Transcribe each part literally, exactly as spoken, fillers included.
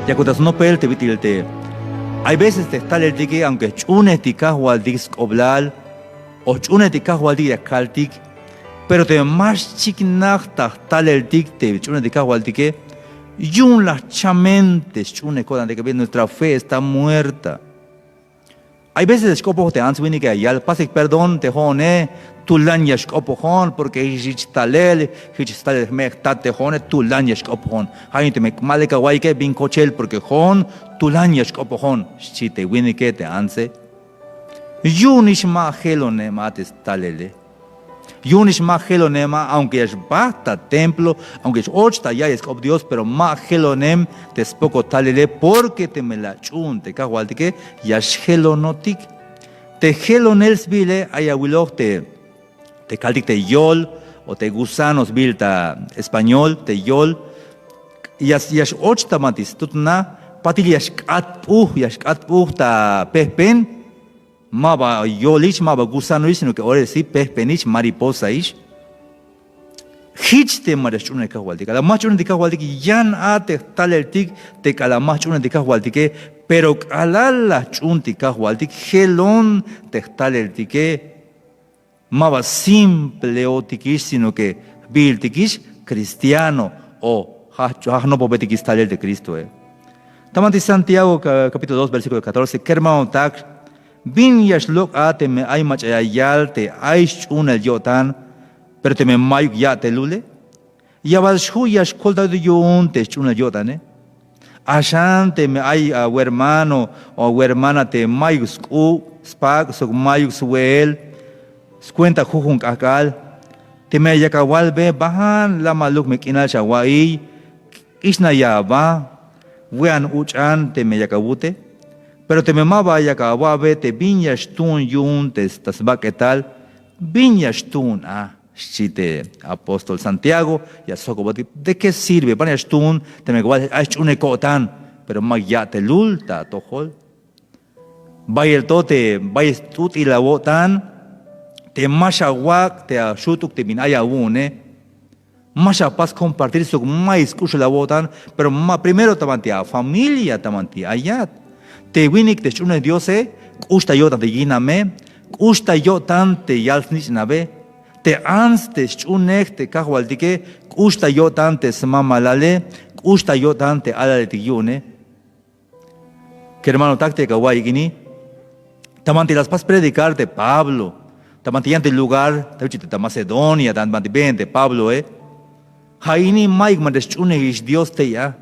Yakuk ta snopel te bit'il te, hay veces te jtaleltike aunque jch'uunejtik kajwaltik sk'oblal o jch'uunejtik kajwaltik ya kaltik, pero teme ma xchiknaj ta jtaleltik te jch'uunejtik kajwaltike, yu'un la jchamen te sch'uunej ko'tan te k'abe, nuestra fe está muerta. Hay veces ya xk'opoj te ants winike ya yal, pasik perdón te jo'one, tulan ya xk'opojon, porque jich jtalel, jich stalel jme' jtat te jo'one, tulan ya xk'opojon. Ja' yu'un teme ma lek awa'iyike, bin kochel, porque jo'on tulan ya xk'opojon, xchi te winike te antse. Yu'unix ma jelonem a te stalele. Yu'unix ma jelonem a, aunque ya xbajt ta templo, aunque ya x-och ta ya'iyel sk'op Dios, pero ma jelonem te spokol talele, porque teme la ach'uun te kajwaltike ya xjelonotik. Te jelonel sbiile ay awiloj te, te kaltik te yol o te gusano sbiil ta español, te yol. Ya, ya x-och ta banti stut na, patil ya xk'at p'uj, ya xk'at p'uj ta pejpen. Ma ba yolix, ma ba gusanoix, sino que ora sí pejpenix, mariposaix. Jich te mach'a sch'uunej kajwaltik, k'alal ma jch'uunejtik kajwaltik, yan a te jtaleltik te k'alal ma jch'uunejtik kajwaltike. Pero k'alal la jch'uuntik kajwaltik, jelon te jtaleltike. Ma ba simpleotikix, sino que jbiiltikix cristiano o ja' jnopojbetikix stalel te Cristoe. Ta banti Santiago capítulo dos versículo catorce, kermanotak, bin ya xlok' a teme ay mach'a ya yal te ay sch'uunel yo'tan, pero teme ma'yuk ya'telule? Ya bal xju' ya xkoltayotik yu'un te sch'uunel yo'tane. Axan teme ay awermano o awermana te ma'yuk sk'u' spak' sok ma'yuk swe'el skuenta jujun k'ajk'al, teme yak awalbe, bajan lamaluk me k'inal xawa'iy, k'ixnaya aba, we'an uch'an teme yak awute. Pero teme ma ba yak awa'be, te bin ya xtuun yu'un te ta sbak'etal, bin ya xtuun a, xchi te apóstol Santiago. Ya sjok'obotik, ¿de qué sirve? Ban ya xtuun teme wal ay sch'uunej ko'tan pero ma ya'telul ta atojol. Bayel to te bayel st'ut'il awo'tan te ma xawak' te axutuk te bin ay awu'une. Ma xapas compartir sok mayuk sk'uxul awo'tan, pero ma primero ta banti afamilia, ta banti ayat. Te winik te sch'uunej Diose, k'ux ta yo'tan te yiname, k'ux ta yo'tan te yal snich'nabe, te ants te sch'uunej te kajwaltike, k'ux ta yo'tan te smamalale, k'ux ta yo'tan te alaletik yu'une. Kermanotak, te yak awa'iyik ini, ta banti la spas predicar te Pablo, ta banti yan te lugar ta wich'il te ta Macedonia, ta banti been te Pabloe. Ja' ini ma'yuk mach'a sch'uunejix Dios tey a.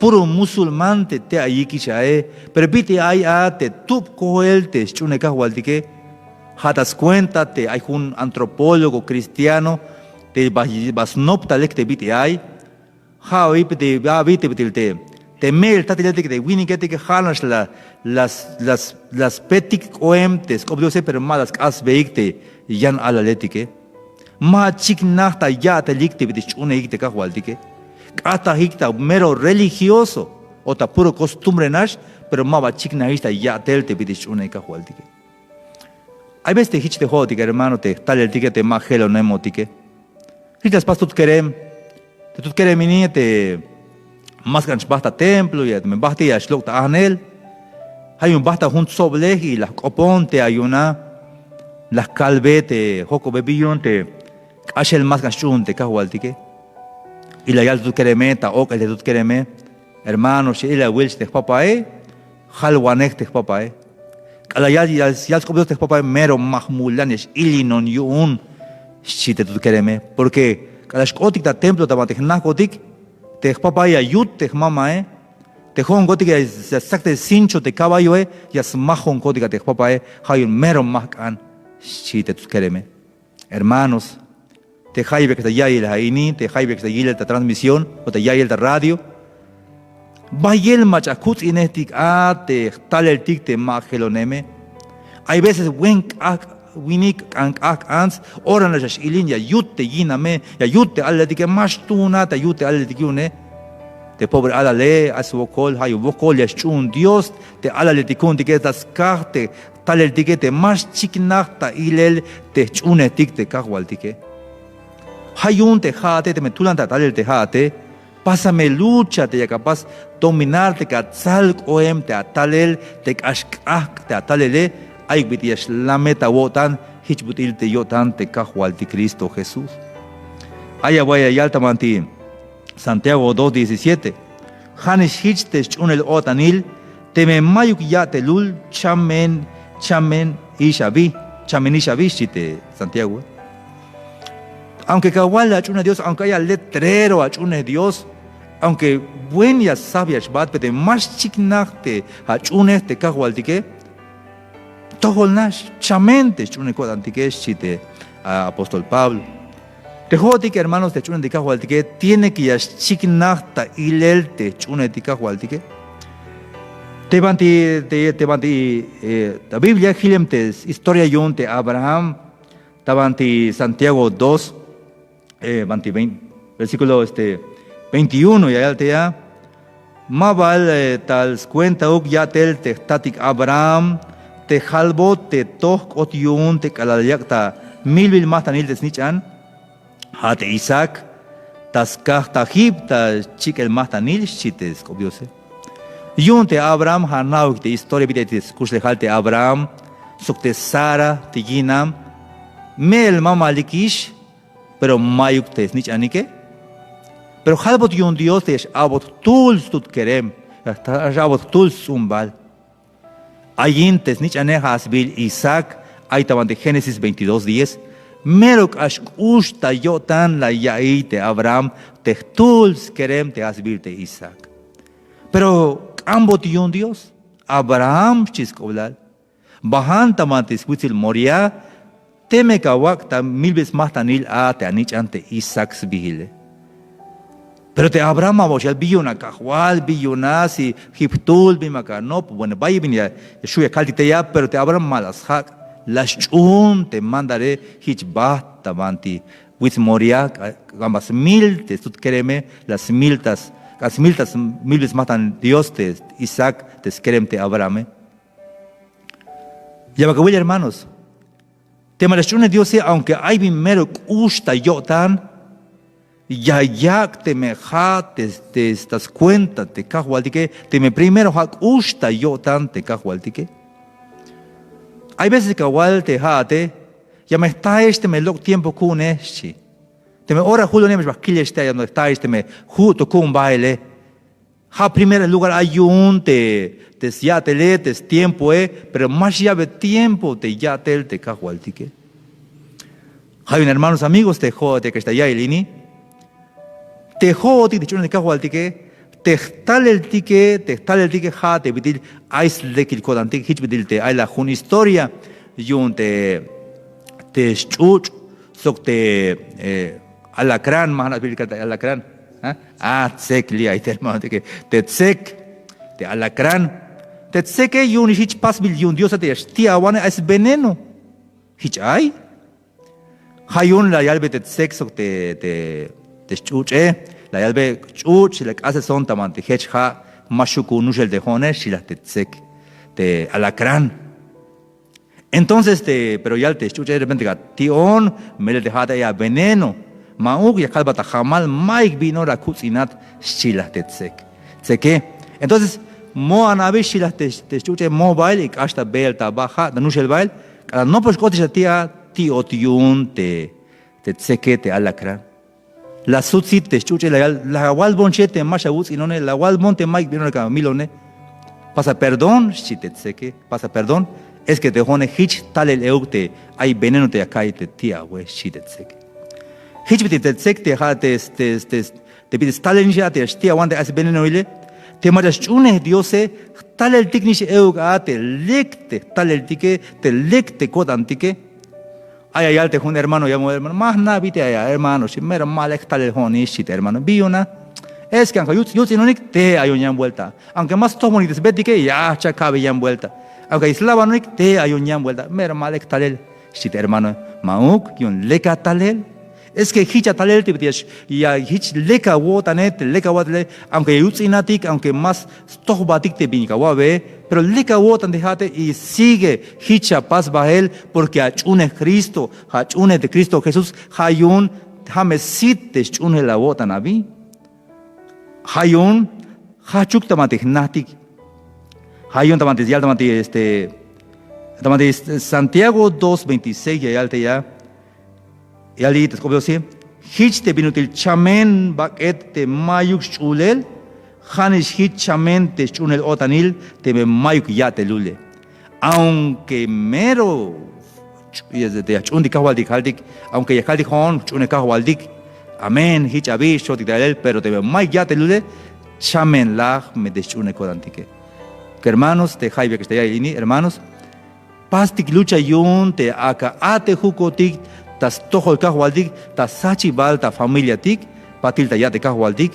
Puro musulmán te tey ayikix ae. Pero bit'il ay a te tub koel te sch'uunej kajwaltike. Ja' ta skuenta te ay jun antropólogo cristiano te ba, ba snop ta lek te bit'il ay. Ja' abi te, ja' abi te bit'il te, te me'il tatiletik te winiketik, ja' nax la, la, la, la spetik k'oem te sk'op Diose, pero ma la sk'asbeyik te yan alaletike. Ma chiknaj ta ya'telik te bit'il sch'uunejik te kajwaltike. K'atajik ta mero religioso o ta puro costumbre nax, pero ma ba chiknajix ta ya'tel te bit'il sch'uunejik kajwaltike. Hay veces te jich te jo'otik hermano, te jtaleltike te ma jelonemotike. Jich la spas tut kerem. Te tut kerem ini te ma sk'an xbajt ta templo, ya teme bajt ya xlok' ta ajnel. Ja' yu'un bajt ta jun tsoblej y la jk'opon te ay yu'un a. La jkalbe te jojk'obe bi yu'un te k'axel ma sk'an xch'uun te kajwaltike. Y la yal te tut kereme, ta ok'el te tut kereme: Hermano, xchi, ilawil, xchi, te jpapae, jalwanej te jpapae. K'alal yal, yal, yal sk'op Dios te jpapae, mero ma jmulan, ya x-ilinon yu'un, xchi te tut kereme. Porque k'alal xk'otik ta templo ta banti jnajkotik, te jpapae ya yut te jmamae. Te jo'onkotik ya, ya stsaktik te cincho te caballoe, ya smajonkotik a te jpapae. Ja' yu'un mero ma jk'an, xchi te tut kereme. Hermanos, te jayebekix ta ya'iyel a ini, te jayebekix ta yilel ta transmisión o ta ya'iyel ta radio, bayel mach'a kuts'inejtik a te jtaleltik te ma jeloneme. Hay veces buen k'ajk' winik, k'an k'ajk' ants, ora nax ya x-ilin, ya yut te yiname, ya yut te alaletike, ma xtuun a ta yut te alaletik yu'une. Te pobre alale, ay swokol, ja' yu'un wokol ya xch'uun Dios te alaletik ku'untike, ta skaj te jtaleltike te ma xchiknaj ta ilel te jch'uunejtik te kajwaltike. Ja' yu'un te ja'ate, teme tulan ta talel te ja'ate, Pásame lucha te yak apas dominar te ka tsal k'oem te atalel, te k'ax k'ajk' te atalele. Ayuk bit'il ya xlamet awo'tan, jich bit'il te yo'tan te Kajwaltik Cristo Jesús. Ay awa'y ya yal ta banti Santiago dos diecisiete: Ja'nix jich te sch'uunel o'tanil, teme mayuk ya'telul, chamen, chamen ix abi, chamen ix abi, xchi te Santiago. Aunque kawal ach'uunej Dios, aunque ay aletrero ach'uunej Dios, aunque buen ya sjab ya xbaat, pero te ma xchiknaj te ach'uunej te Kajwaltike, tojol nax, chamen te sch'uunel ko'tantike, xchi te, a, apóstol Pablo. Te jo'otik hermanos, te sch'uunel te Kajwaltike tiene que ya xchiknaj ta ilel te sch'uunel te Kajwaltike. Te banti, te, te banti, eh, ta Biblia jilem te historia yu'un te Abraham, ta banti Santiago dos, eh, banti veinte, versículo, este, veintiuno, ya yal te ya: Ma bal, eh, tal skuentauk ya'tel te jtatik Abraham, te jalbot te toj k'ot yu'un te k'alal yak' ta milbil majtanil te snich'an, ja' te Isaac, ta skajtajib ta chik'el majtanil, xchi te sk'op Diose. Yu'un te Abraham, ja' jna'ojik te historia bit'il te skuxlejal te Abraham sok te Sara te yinam, me'el mamalikix, pero mayuk te snich'anike. Pero jalbot yu'un Dios te ya x-a'bot jtul stut kerem, ya x-a'bot jtul sts'umbal. Ayin te snich'ane, ja' sbiil Isaac, ay ta banti Génesis veintidós diez. Mero k'ax k'ux ta yo'tan la ya'iy te Abraham te jtul skerem te ja' sbiil te Isaac. Pero k'ambot yu'un Dios: Abraham, xchi sk'oblal, bajan ta banti switsil Moriah, teme ka wak' ta milbil smajtanil a te anich'an te Isaac sbiile. Pero te Abraham ma ba xyal: Bi yu'un a Kajwal, bi yu'un a, si jip jtul, bin ma ka nop. Bueno, bayel bin ya xju' ya kaltik te ya, pero te Abraham ma la sjak', la sch'uun te mandare jich bajt ta banti wits Moriah, k'an ba smil te stut kereme, la smil ta, k'an smil ta milbil smajtan Dios te Isaac te skerem te Abrahame. Ya bal awil hermanos, teme la sch'uunej Diose, aunque ay bin mero k'ux ta yo'tan, ya yak' teme ja' te, te ta skuenta te Kajwaltike, teme primero ja' k'ux ta yo'tan te Kajwaltike. Ay veces kawal te ja'ate: Ya me jtaex teme lok' tiempo ku'une, xchi. Teme ora julone me xba jkilex te, ya me jtaex teme ju' to ku'un baele. Ja' primer lugar ay yu'un te, te sya'tele, te stiempoe, pero ma xyabe tiempo te ya'tel te Kajwaltike. Ja' yu'un hermanos, amigos, te jo'otik k'ax ta ya'iyel ini, te jo'otik te sch'uunel te Kajwaltike, te jtaleltike, te jtaleltike ja' te bit'il ay slekil ko'tantik. Jich bit'il te ay la jun historia yu'un te, te sch'uch' sok te, eh, alacrán, ma jna' sbiil kaltik te alacrán. Ah, ah, tzek li' ay te hermano, te, te tzek, te alacrán. Te tzeke yu'un jich pasbil yu'un Diose te ya xti'awane, ay sveneno. Jich ay. Ja' yu'un la yalbe te tzek sok te, te, te sch'uch'e, la yalbe: Ch'uch', la k'aseson ta banti jech ja', ma xju' ku'un nuxel te jo'one, xchi la te tzek, te alacrán. Entonces te, pero yal te sch'uch'e: Repente ka ti'on, melel te ja'ate ay a veneno. Ma'uk, ya kalbat ta jamal, mayuk bin ora akuts'inat, xchi la te tzek, tzeke. Entonces, mo'an abi, xchi la te, te sch'uch'e, moj bael y k'ax ta beel ta aba ja', ta nuxel bael. K'alal nopox k'otix ati'a, ti'ot yu'un te, te tzeke, te alacrán. La sutsit te sch'uch'e, la yal, la awalbon che te ma xawuts'inone, la awalbon te mayuk bin ora ka milone. Pasa perdón, xchi te tzeke, pasa perdón. Es que te jo'one jich talel euk te ay veneno te ya ka'iy te ti'awe, xchi te tzeke. Jich bit'il te tzek te ja' te, te, te, te bit'il stalel nix a te ya xti'awan te ay svenenoile. Te mach'a sch'uunej Diose, jtaleltik nix euk a te lek te jtaleltike, te lek te ko'tantike. Ay ya yal te jun hermano, ya me, hermano, ma jna' bit'il ay a hermano, xchi, mero ma lek jtalel jo'on ix, xchi te hermano. Bi yu'un a? Es que aunque yuts', yuts'inonik, te ayon yan vuelta. Aunque ma stojbonik te sbetike, ya jcha' ka'be yan vuelta. Aunque ay slabanonik, te ayon yan vuelta. Mero ma lek jtalel, xchi te hermano. Ma'uk, yu'un lek atalel. Es que jich atalel te bit'il ya, ya jich lek awo'tane, te lek awo'tane, aunque ya yuts'inatik, aunque ma stojbatik te bin ya awa'be, pero lek awo'tan te ja'ate y sigue jich apas bael, porque ach'uunej Cristo, ach'uunej te Cristo Jesús, ja' yu'un ja' me sit te sch'uunel awo'tan abi. Ja' yu'un jajchuk ta banti jnajtik. Ja' yu'un ta banti yal ta banti este ta banti Santiago dos veintiséis ya yal te ya yal yit sk'oblose. Jich te bin ut'il chamen bak'et te mayuk sch'uhulel, ja' nix jich chamen te sch'uhunel o'tanil teme mayuk ya'telule. Aunque mero ya jch'uhuntik kajwaltik jaltik, aunque ya kaltik jo'on jch'uhunel kajwaltik, amén, jich abi xchotik ta yalel, pero teme mayuk ya'telule, chamen laj me te sch'uhunel ko'tantike. Kermanos, te jayeb ya k'ax ta ya'iyel ini hermanos, pastik lucha yu'un te ak'a a'tejukotik ta stojol kajwaltik, ta sjachibal ta familiatik, patil ta ya'tel kajwaltik.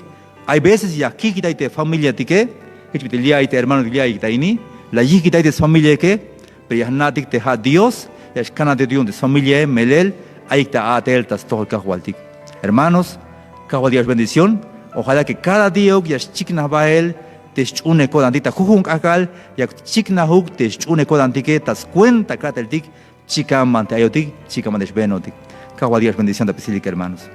Hay veces ya kijkitay te familiatike. Jich bit'il li' ay te hermanotik li' ay ta ini, la yijkitay te sfamiliaike. Pero ya jna'tik te ja' Dios ya xkanantay yu'un te sfamiliae, melel ayik ta a'tel ta stojol kajwaltik. Hermanos, kajwaltik ya xbendición. Ojalá que cada diauk ya xchiknaj bael te sch'uhunel ko'tantik ta jujun k'ajk'al, yak chiknajuk te sch'uhunel ko'tantike ta skuenta ka'teltik chikan banti ayotik, chikan banti xbenotik. Kajwaltik ya xbendición ta pisilik hermanos.